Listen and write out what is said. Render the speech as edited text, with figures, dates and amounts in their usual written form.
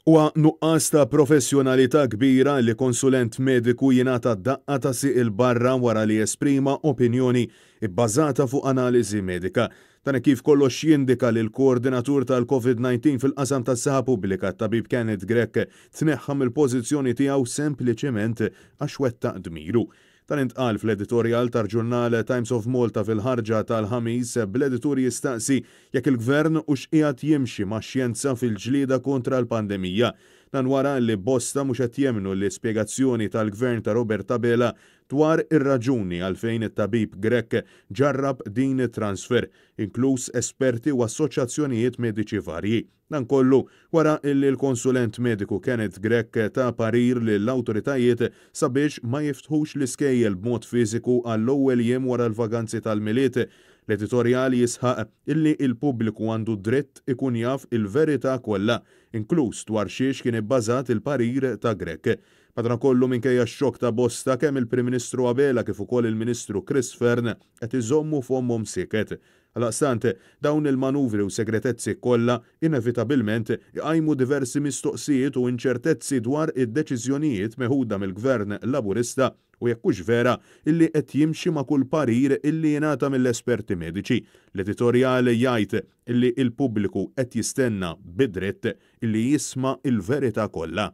Huwa nuqqas ta' professjonalità kbira li konsulent mediku jingħata daqqa ta' sieq 'il barra wara li esprima opinjoni bbażata fuq analiżi medika. Dan hekk kif kollox jindika li l-koordinatur tal-Covid-19 fil-qasam tas-saħħa pubblika, t-tabib Kenneth Grech, tneħħa mill-pożizzjoni tiegħu sempliċement għax wettaq dmiru. Dan intqal fl-editorjal tal-ġurnal Times of Malta fil-ħarġa tal-Ħamis, bl-editur jistaqsi jekk il-Gvern hux qiegħed jimxi max-xjenza fil-ġlieda kontra l-pandemija. Dan wara li bosta mhux qed jemmnu l-ispjegazzjoni tal-Gvern ta' Robert Abela dwar ir-raġuni għalfejn it-tabib Grech ġarrab din it-transfer, inkluż esperti u assoċjazzjonijiet mediċi varji. Dan kollu wara illi l-konsulent mediku Kenneth Grech ta parir lill-awtoritajiet sabiex ma jiftħux l-iskejjel b'mod fiżiku għall-ewwel jiem wara l-vaganzi tal-Milied. L-editorjal jisħaq illi il-pubbliku għandu dritt ikun jaf il-verità kollha, inkluż dwar xiex kien ibbażat il-parir ta' Grech. Madankollu, minkejja x-xokk ta' bosta, kemm il-Prim Ministru Abela kif ukoll il-Ministru Chris Fearne qed iżommu fommhom sieket. Għaldaqstant, dawn il-manuvri u segretezzi kollha inevitabilment iqajmu diversi mistoqsijiet u inċertezzi dwar id-deċiżjonijiet meħuda mill-Gvern Laburista u jekk hux vera illi qed jimxi ma' kull parir illi jingħata mill-esperti mediċi. L-editorjal jgħid illi il-pubbliku qed jistenna bi dritt illi jisma' il-verità kollha.